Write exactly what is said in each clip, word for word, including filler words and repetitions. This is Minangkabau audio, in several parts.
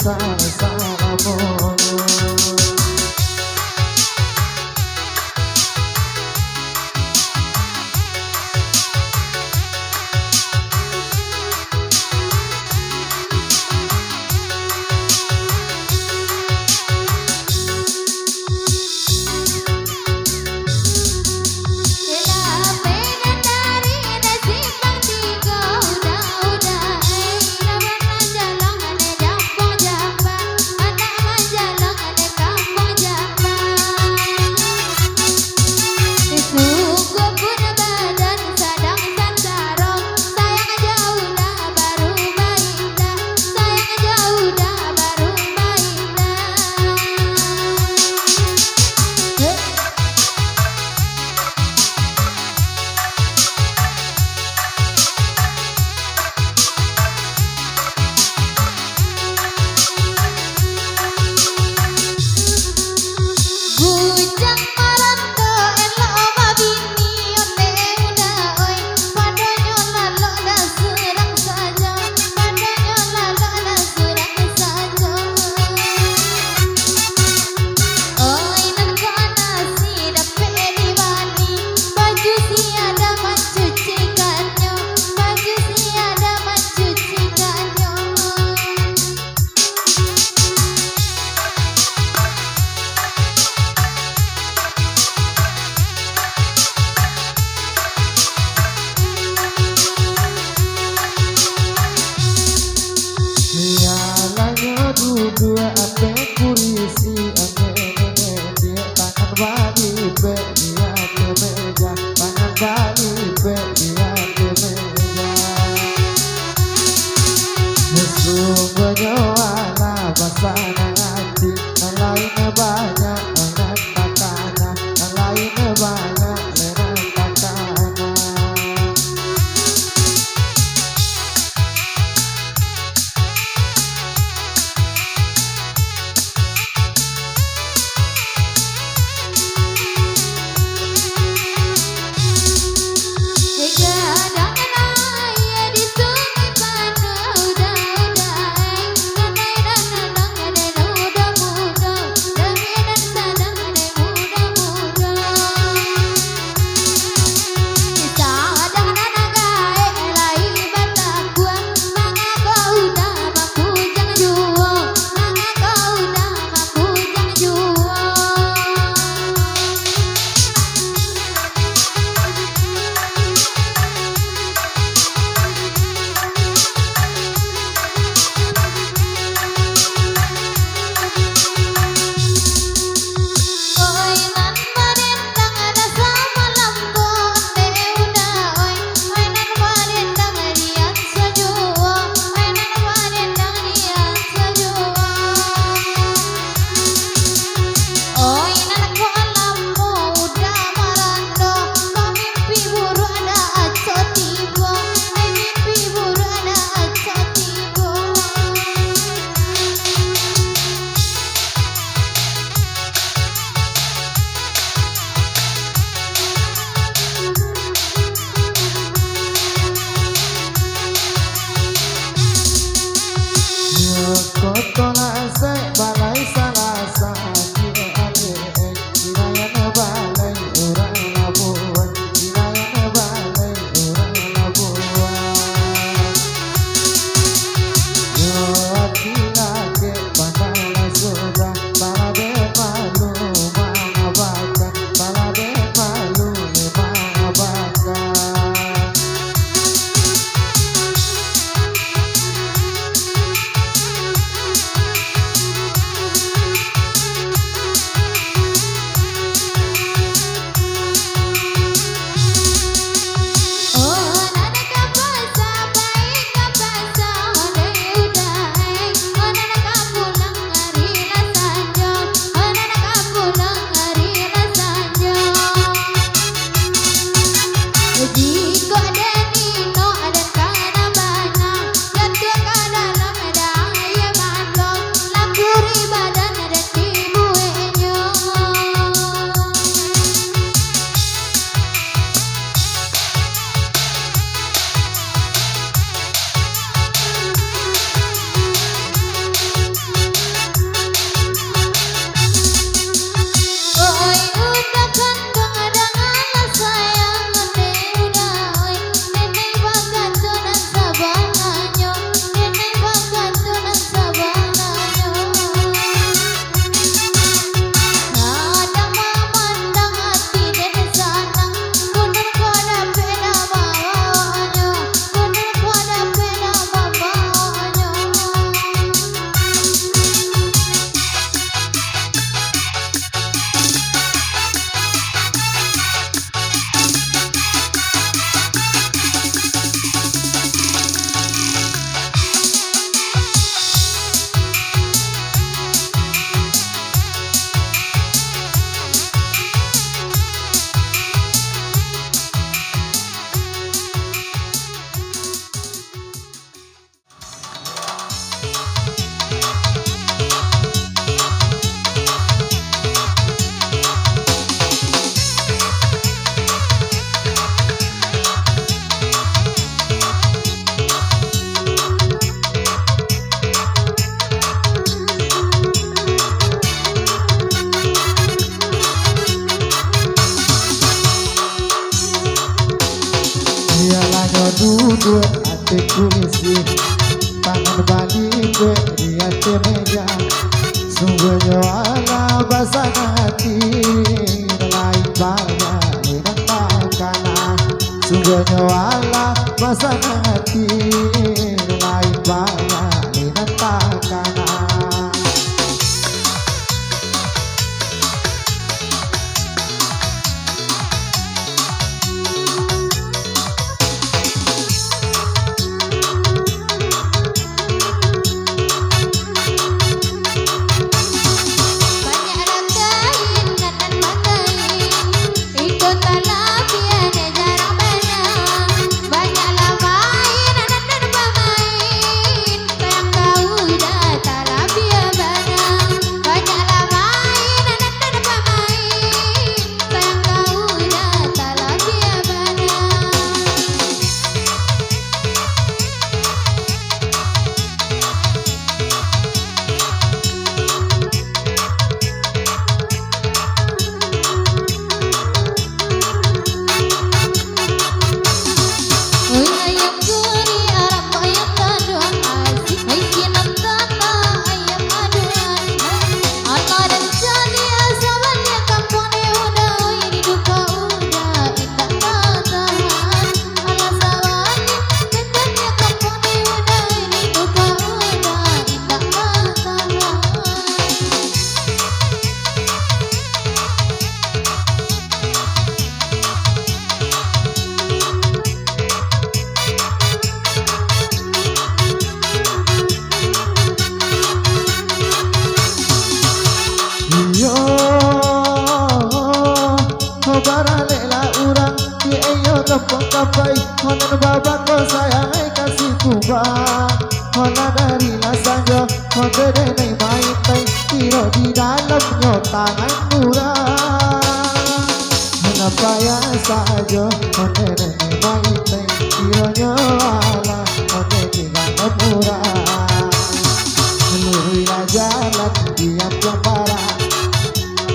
salamonyo. Bujang malam tu elok babini, ondeh uda oi. Padonyo lalok dah surang sajo, padonyo lalok dah surang sajo. Oi, nan kok nasi dapek dibali, baju sia dah mancucikannyo, baju sia dah mancucikannyo. Iyalah nyo duduak ateh kurisi, angek-angek diak tangan balipek di ateh meja, tangan balipek di ateh meja. Sungguahnyo alah basanang ati, nan lain banyak nan takana, nan lain banyak nan takana. Puisi tangan balikuik di ateh meja. Sungguahnyo alah basanang ati, lai banyak nan takana. Sungguahnyo alah basanang ati, lai banyak nan takana. Banyak lah kain nan bakain, iko talabiah dek jarang bana. Banyak lah main nan bamain, sayang kau dah talabiah bana. Banyak lah main nan bamain, sayang kau dah talabiah bana. Iyo, ho baraleklah urang, di iyo gampang kapai, ho nan babako sayang ai kasih kubang. Ho lah dari lah sanjo, ho denai main tai, kiro di dalamnyo tangan urang. Ho nan payah sajo, ho denai main tai, kironyo alah, ho di dalam urang. Luruihlah jalan di ampiang parak,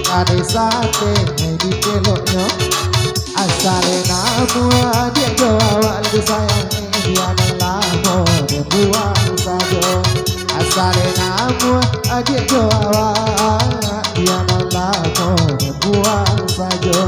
ka desa teh di keloknyo. Asal namuah adiak jo awak, labiah sayang biak nan lamo dibuang sajo. Asal namuah adiak jo awak, biak nan lamo dibuang sajo.